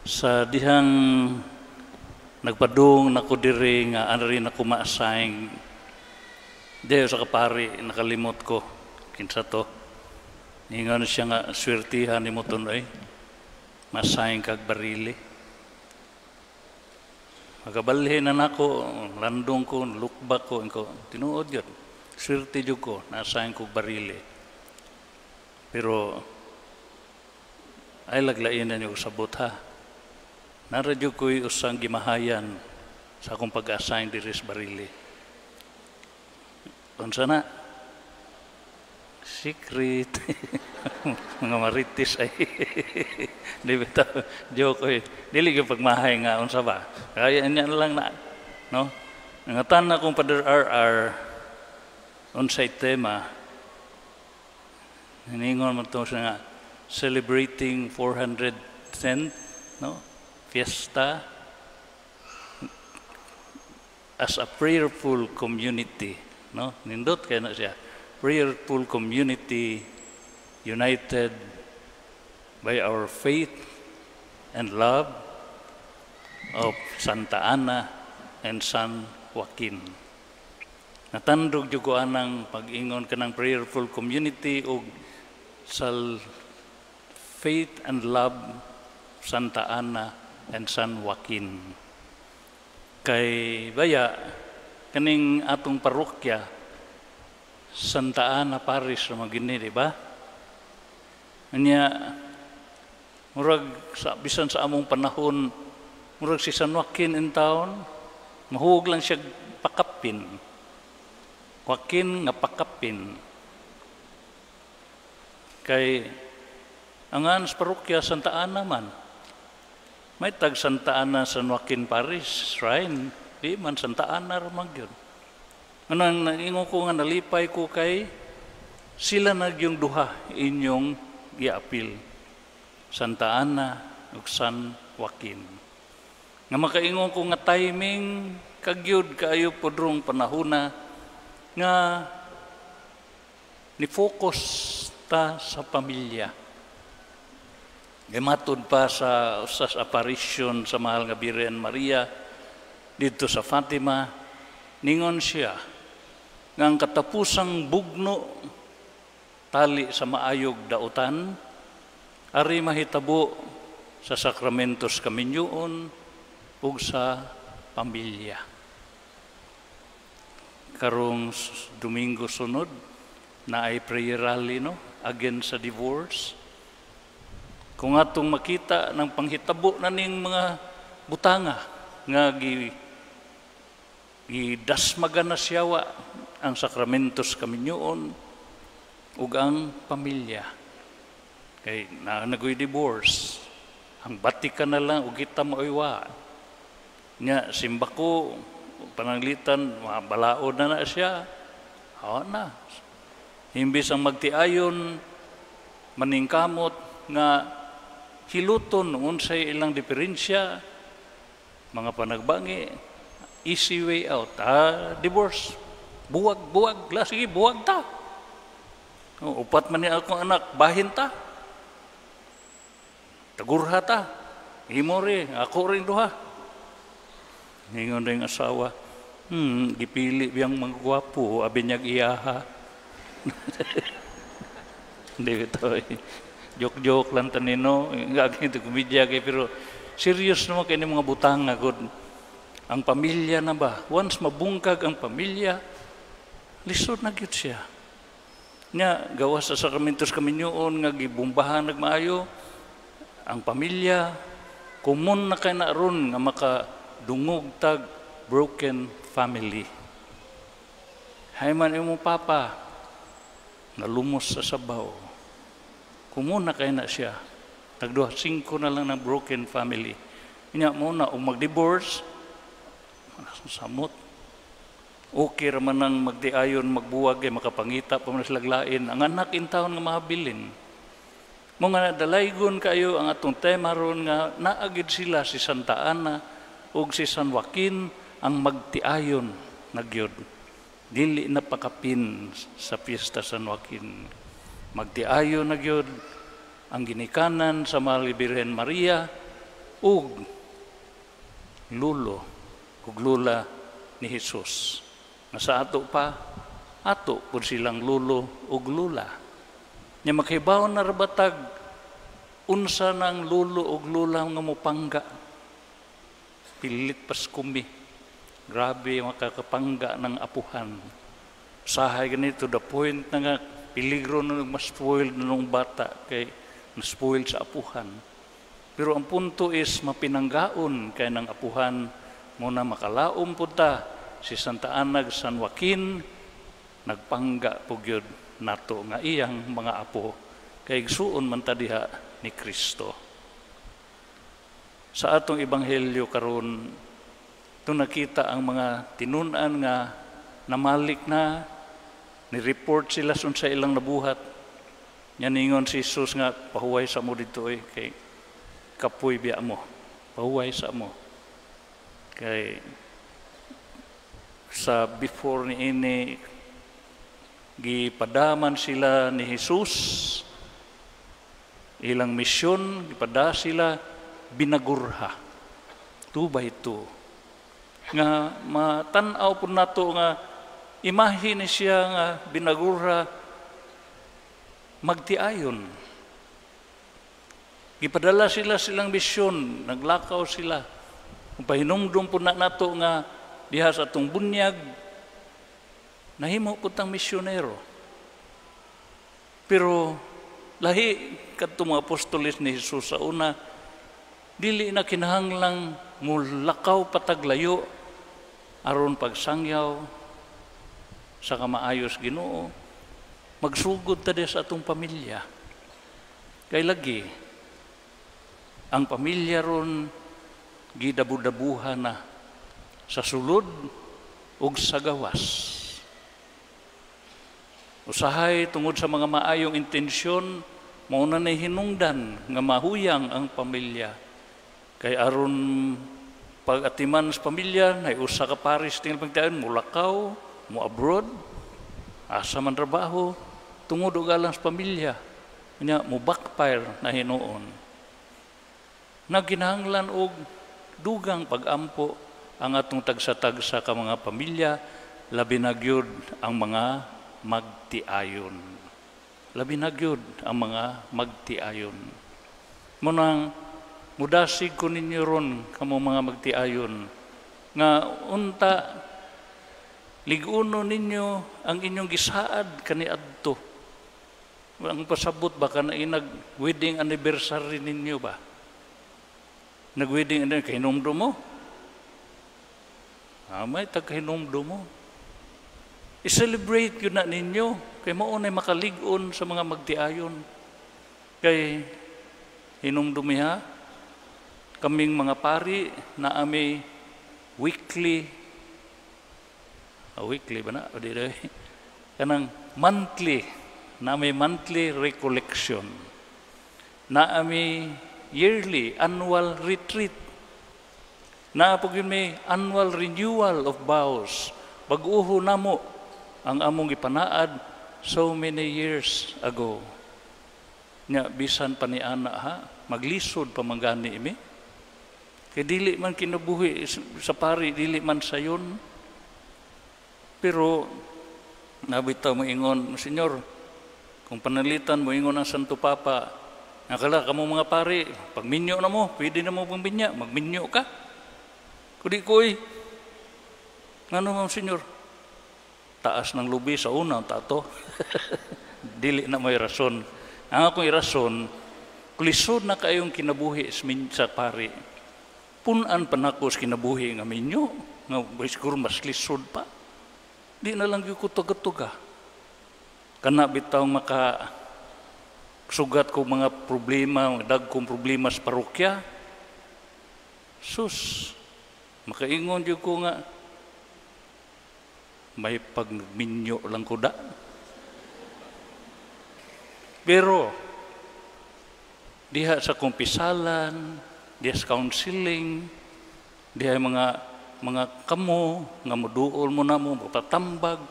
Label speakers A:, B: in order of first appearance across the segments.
A: Sa dihang nagpadung nako diri nga anri nako ma-assign diha sa kapari, nakalimot ko kinsa to. Ningon siya nga, "Swertihan nimo tunoy, ma-assign kag Barili." Magabalhin na nako, landong ko, lukbak ko, ko tinuod yun. Swerte jud ko, na-assign ko Barili. Pero ay laglain na niyo sabot ha. Naradyo ko'y usang gimahayan sa akong pag-assign diri sa Barili. Unsa na? Secret. Mga marites ay. Di ba joke oy. Dili gyud pagmahay nga unsa ba. Kaya niya na lang na, no? Nangutana na akong Father RR unsay tema. Ningon man to siya nga celebrating 410th, no, fiesta as a prayerful community, no? Nindot kay na siya, prayerful community united by our faith and love of Santa Ana and San Joaquin. Natandog jud ko anang pag-ingon kanang prayerful community og sa faith and love Santa Ana and San Joaquin. Kay baya kaning atong parokya, Santa Ana Parish ra magini, di ba? Anya murag sa bisan sa among panahon, murag si San Joaquin in town mahuog lang siya pakapin. Joaquin nga pakapin. Kay ang sa parokya, Santa Ana man. May tag Santa Ana San Joaquin Parish Shrine, di man, Santa Ana ra man gyud. Anang naingon ko nga nalipay ko kay sila nagyong duha inyong giapil. Santa Ana ug San Joaquin. Nga makaingon ko nga timing kagyud kaayo pudrong panahona nga ni focus ta sa pamilya. Gimatod pa sa usas apparition sa mahal nga Birhen Maria didto sa Fatima, ningon siya nga ang katapusang bugno tali sa maayog dautan ari mahitabo sa sakramentos kaminyoon ug sa pamilya. Karong Domingo sunod na ay prayer rally, no, against sa divorce. Kung atong makita ng panghitabo na ning mga butanga nga gi gidasmagan na siyawa ang sakramentos kaminyoon ug ang pamilya. Kay na nagoy divorce. Ang Vatican na lang ug kita mauywa. Nya simbako pananglitan balaod na na siya. Hawa na. Imbis ang magtiayon maningkamot nga hiluton unsay ilang diferensya, mga panagbangi, easy way out, ah, divorce, buwag, buwag la, sige, buwag ta. Oh, upat man ni akong anak, bahin ta, tagurha ta, imo ri, ako rin duha. Ningon rin asawa, gipili biyang mga gwapo, abi niyag iyaha." Hindi ito eh. Joke-joke lang tanino, gagawin ito komedya kay, pero serious naman kay mga butang nga god. Ang pamilya na ba? Once mabungkag ang pamilya, lisod na gyud siya. Nya gawas sa sakramentos kaminyoon nga gibumbahan nagmaayo, ang pamilya common na kay na ron nga makadungog tag broken family. Hay man imong papa nalumos sa sabaw. Common na kay na siya. Tagduha, singko na lang ng broken family. Nya mo na, ug mag-divorce, samot. Okay ra man ang magdiayon, magbuwag, ay makapangita pa man sila lain. Ang anak in town nga mahabilin. Mga dalaygon kayo ang atong tema ron nga naagid sila si Santa Ana ug si San Joaquin ang magtiayon nagyod. Dili na pakapin sa piyesta San Joaquin. Magtiayon nagyod ang ginikanan sa Mahal Birhen Maria. Ug lulo ug lula ni Jesus. Nga sa ato pa, ato pud silang lulo ug lula. Nya makahibaw na ra batag unsa nang lulo ug lula nga mopangga. Pilit pas kumi. Grabe makakapangga ng apuhan. Sahay ganito, the point na nga peligro na mas spoiled na nung bata kay na-spoiled sa apuhan. Pero ang punto is mapinanggaon kay ng apuhan mo na makalaom pud ta si Santa Ana San Joaquin nagpangga po gyud nato nga iyang mga apo kay igsuon man ta diha ni Kristo. Sa atong ebanghelyo karon, to nakita ang mga tinun-an nga namalik na, ni-report sila sun sa ilang nabuhat. Nya ningon si Jesus nga, "Pahuway sa mo dito eh, kay kapoy biya mo. Pahuway sa mo." Kay sa before ni ini, gipadaman sila ni Jesus ilang misyon, gipada sila binagurha 2 by 2, nga matan-aw po nato nga imahe ni siya nga binagurha magtiayon. Gipadala sila silang misyon, naglakaw sila. Kung pahinumdum po na nato nga diha sa atong bunyag, nahimo po tang misyonero. Pero lahi kadto mga apostoles ni Jesus sa una, dili na kinahanglang mulakaw pataglayo aron pagsangyaw sa kamaayos Ginoo. Magsugod ta sa atong pamilya. Kay lagi ang pamilya ron gidabu-dabuhan na sa sulod ug sa gawas. Usahay tungod sa mga maayong intensyon, mao na nay hinungdan nga mahuyang ang pamilya. Kay aron pag-atiman sa pamilya, nay usa ka paris tinggal pagtaon, mulakaw, mo abroad, asa man trabaho, tungod og alang sa pamilya. Nya mo backfire na hinuon. Nagkinahanglan og dugang pag-ampo ang atong tagsa-tagsa ka mga pamilya, labi na gyud ang mga magtiayon. Labi na gyud ang mga magtiayon. Munang mudasig ko ninyo ron kamo mga magtiayon nga unta lig-uno ninyo ang inyong gisaad kaniadto. Ang pasabot ba kana inag wedding anniversary ninyo ba? Nag-wedding anniversary, kahinumdum mo? May tagkahinumdum mo. I-celebrate yun na ninyo. Kay mao na makalig-on sa mga magtiayon. Kay hinumdumi ha, kaming mga pari na ami weekly, weekly ba na? O di kanang monthly, na may monthly recollection, na ami yearly annual retreat, na po yun may annual renewal of vows. Bag-uho namo ang among gipanaad so many years ago. Nya bisan pa ni ana ha, maglisod pa man gani mi. Kay dili man kinabuhi sa pari, dili man sayon. Pero nabitaw mo ingon, "Senyor, kung panalitan mo ingon ang Santo Papa, nakala kamo mga pari, pagminyo na mo, pwede na mo pangbinya, magminyo ka." Kudi koy, ngano mo, Senyor? Taas ng lubi sa una, tato. Dili na may rason. Ang akong rason, kulisod na kayong kinabuhi sa pari. Punan pa nako sa kinabuhi nga minyo, nga siguro mas lisod pa. Di na lang gyud ko tuga-tuga. Kana bitaw maka sugat ko mga problema, mga dagkong problema sa parokya. Sus, makaingon jud ko nga may pagminyo lang ko da. Pero diha sa kumpisalan, diha sa counseling, diha mga kamo nga moduol mo na mo mapatambag,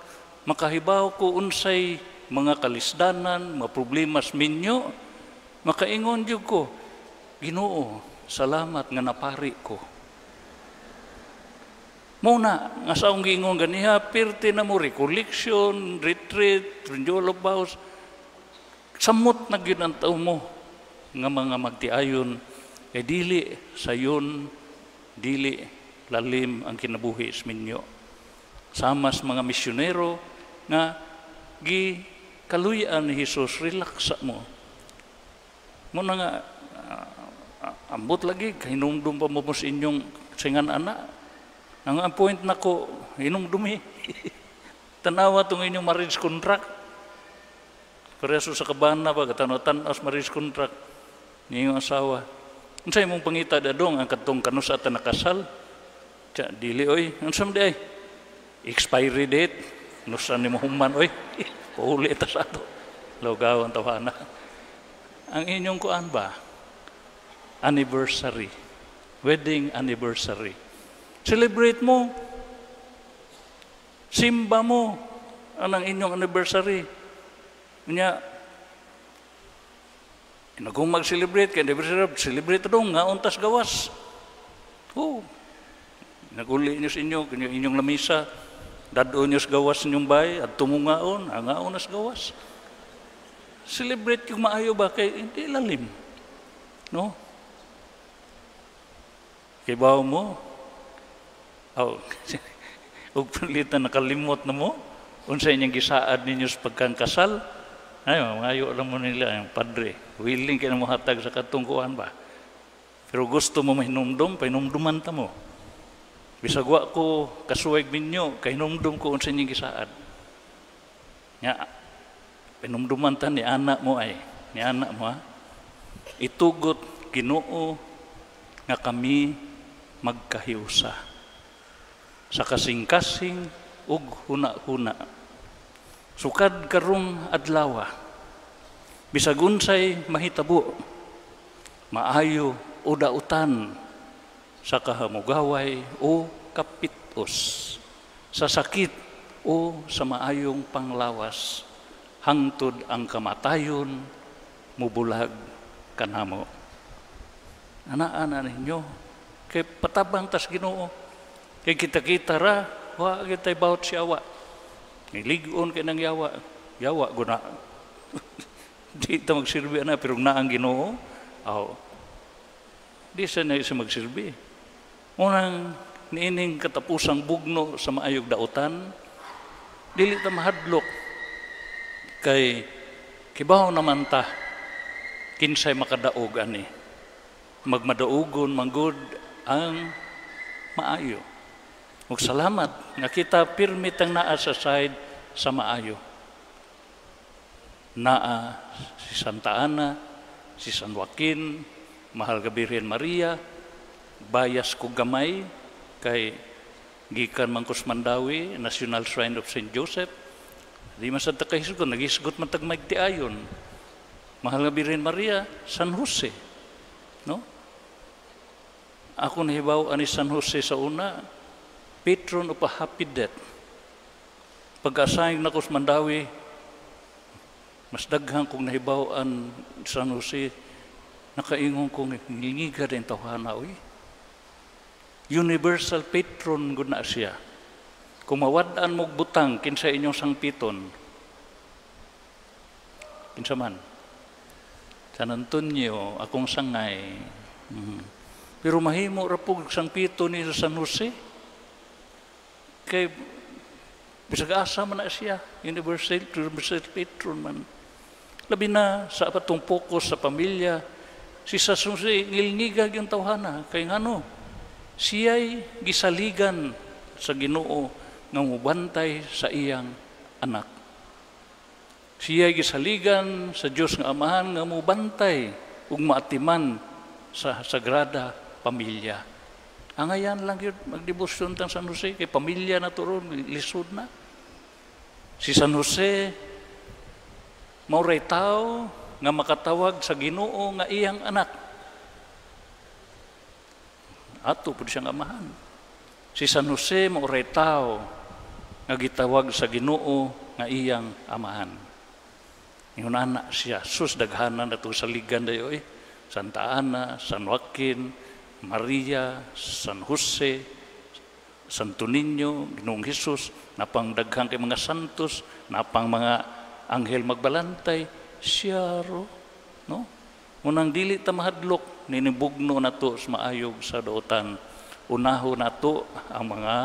A: makahibaw ko unsay mga kalisdanan, mga problema sa minyo, makaingon jud ko, "Ginoo, Salamat nga napari ko. Muna, nga sa akong giingon ganiha, pirti na mo, recollection, retreat, renewal of vows, samot na gyud ang tao mo nga mga magtiayon, kay dili sayon, dili lalim ang kinabuhi sa minyo. Sama sa mga misyonero nga gi kaluyan ni Jesus, relax mo. Muna nga, ambot lagi, hinumdum pa mo sa inyong singan ana. Ang point nako, hinumdumi. Tanawa tong inyong marriage contract. Pareso sa kabana ba, katanaw-tanaw sa marriage contract ni inyong asawa. Unsa imong pangita dadong ang kadtong kanus at nakasal? Tsa, dili oy. Unsa man di ay? Expiry date. Nusa ni mo human oy. Pauli ta sa ato. Lugaw ang tawana. Ang inyong kuan ba? Anniversary. Wedding anniversary. Celebrate mo. Simba mo ang inyong anniversary. Nya, kung mag-celebrate, kay anniversary, celebrate dong, nga untas gawas. Oh, naguli niyo sa inyo, inyong lamisa, dad-on niyo sa gawas inyong bay, at tumungaon, angaon na sa gawas. Celebrate yung maayo ba, kay hindi lalim. No? Kay bawo mo, oh, ug palitan nakalimot na mo, unsa inyong gisaad ninyo sa pagkangkasal, ay, mangayo lang mo nila, ang padre, willing kayo na mohatag sa katungkuan ba? Pero gusto mo mahinumdum, pahinumduman ta mo. Bisag wa ko kasuweg minyo, kahinumdum ko unsa inyong gisaad. Nga, pinumduman ta ni anak mo ay, ni anak mo ha, itugot Ginoo nga kami magkahiusa sa kasing-kasing ug huna-huna. Sukad karong adlawa, bisag unsay mahitabo, maayo o dautan sa kahamugaway o kapitos, sa sakit o sa maayong panglawas, hangtod ang kamatayon mubulag kanamo. Ana-ana ninyo, kay patabang tas Ginoo, kay kita-kita ra, wa kita'y bawat siyawa. Nilig-on kay nang yawa, yawa guna. Di ta magsilbi na, pero naang Ginoo, aw, di sa na isa magsilbi. Unang niining katapusang bugno sa maayog dautan, dili ta mahadlok kay kibaw naman ta kinsay makadaog ani. Magmadaugon manggod ang maayo. Ug salamat nga kita pirmi tang naa sa side sa maayo. Naa si Santa Ana, si San Joaquin, Mahal nga Birhen Maria, bayas ko gamay kay gikan man ko sa Mandaue, National Shrine of St. Joseph. Di man sad ta kahisgot, nagisgot man tag magtiayon. Mahal nga Birhen Maria, San Jose. No? Ako nahibaw ani San Jose sa una, patron of a happy death. Pag-assign na ko sa Mandaue, mas daghang kong nahibaw an San Jose, nakaingon kong ngingiga din tawhana, uy. Universal patron gud na siya. Kung mawad-an mog butang kinsa inyong sangpiton, kinsa man? San Antonio, akong sangay. Pero mahimo ra pug sangpiton ni San Jose. Kay bisag asa man na siya, universal patron man. Labi na sa atong focus sa pamilya, si San Jose ngilngigag yung tawhana kay ngano siya'y gisaligan sa Ginoo nga mubantay sa iyang anak. Siya'y gisaligan sa Dios nga Amahan nga mubantay ug maatiman sa Sagrada Pamilya. Angayan lang yun, magdebosyon tang San Jose, kay pamilya na to ron, lisod na. Si San Jose, mauray tao nga makatawag sa Ginoo nga iyang anak. Ato pud siyang amahan. Si San Jose mauray tao nga gitawag sa Ginoo nga iyang amahan. Ingon ana siya, sus daghanan na to saligan dayo eh. Santa Ana, San Joaquin, Maria, San Jose, Santo Niño, Ginoong Hesus, napang daghang kay mga santos, napang mga anghel magbalantay, siya ro, no? Munang dili ta mahadlok, ninibugno nato sa maayog sa daotan. Unaho nato ang mga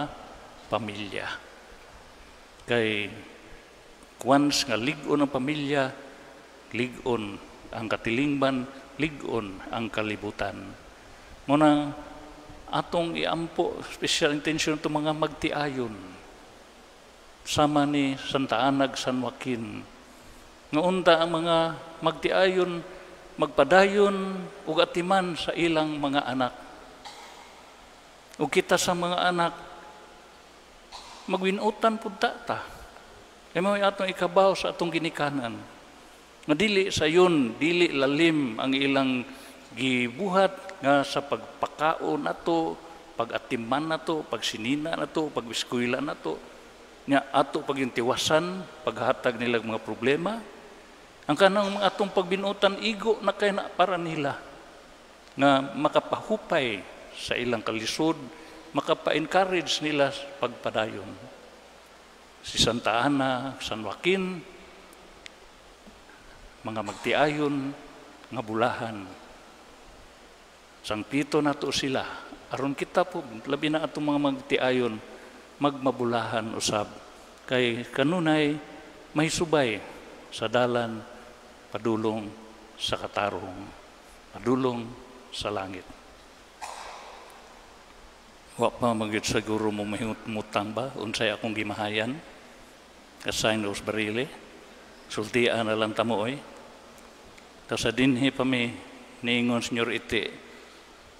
A: pamilya. Kay once nga lig-on ang pamilya, lig-on ang katilingban, lig-on ang kalibutan. Muna atong iampo, special intention ito mga magtiayon. Sama ni Santa Ana ug San Joaquin. Nga unta ang mga magtiayon, magpadayon ug atiman sa ilang mga anak. Ug kita sa mga anak, magwinutan pud ta ta. Kay mao atong ikabaw sa atong ginikanan. Nga dili sayon, dili lalim ang ilang gibuhat nga sa pagpakaon nato, pag-atiman nato, pagsinina nato, pag-eskwela nato, nya ato pag yung tiwasan, paghatag nila mga problema. Ang kanang mga atong pagbinutan igo na kay na para nila nga makapahupay sa ilang kalisod, makapa-encourage nila sa pagpadayon. Si Santa Ana, San Joaquin, mga magtiayon nga bulahan. Sangpito nato sila aron kita po labi na atong mga magtiayon magmabulahan usab kay kanunay may subay sa dalan padulong sa katarong, padulong sa langit. Wa pa magyud siguro mo mahimutang ba unsay akong gimahayan? Kasign os barile. Sultian na lang tamo oy. Tapos sa dinhi pa mi niingon Senyor Iti,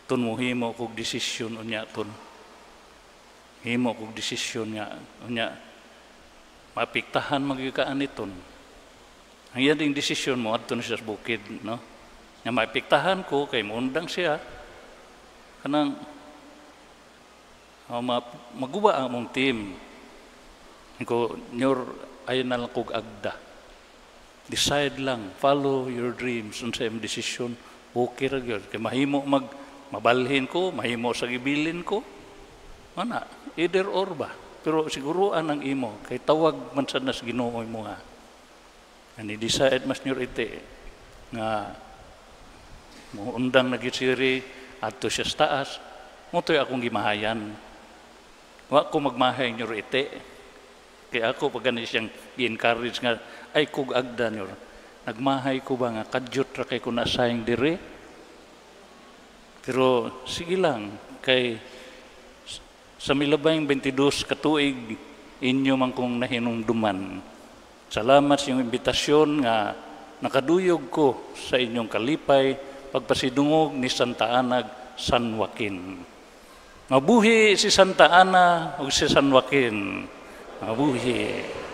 A: tun mo himo kog desisyon unya tun. Himo kog desisyon nga unya maapektahan magyud ka aniton. Ang iya ding desisyon mo adto na siya sa bukid, no? Nga maapektahan ko kay muundang siya kanang maguba ang among team. Ko nyor ayo na lang kog agda. Decide lang, follow your dreams unsa imong desisyon. Okay ra gyud kay mahimo mag mabalhin ko, mahimo sa gibilin ko. Mana, either or ba. Pero siguruan ang imo kay tawag man sad na sa Ginoo imo nga. Ani decide mas nyor iti nga muundang na gyud siri adto siya sa taas. Mo-toy akong gimahayan. Wa ko magmahay nyor iti. Kaya ako pag gani siyang gi-encourage nga ay kog agda nyor. Nagmahay ko ba nga kadyot ra kay ko nasayang dire. Pero sige lang kay sa milabayng 22 katuig inyo man kong nahinumduman. Salamat sa inyong imbitasyon nga nakaduyog ko sa inyong kalipay pagpasidungog ni Santa Ana San Joaquin. Mabuhi si Santa Ana ug si San Joaquin. Mabuhi.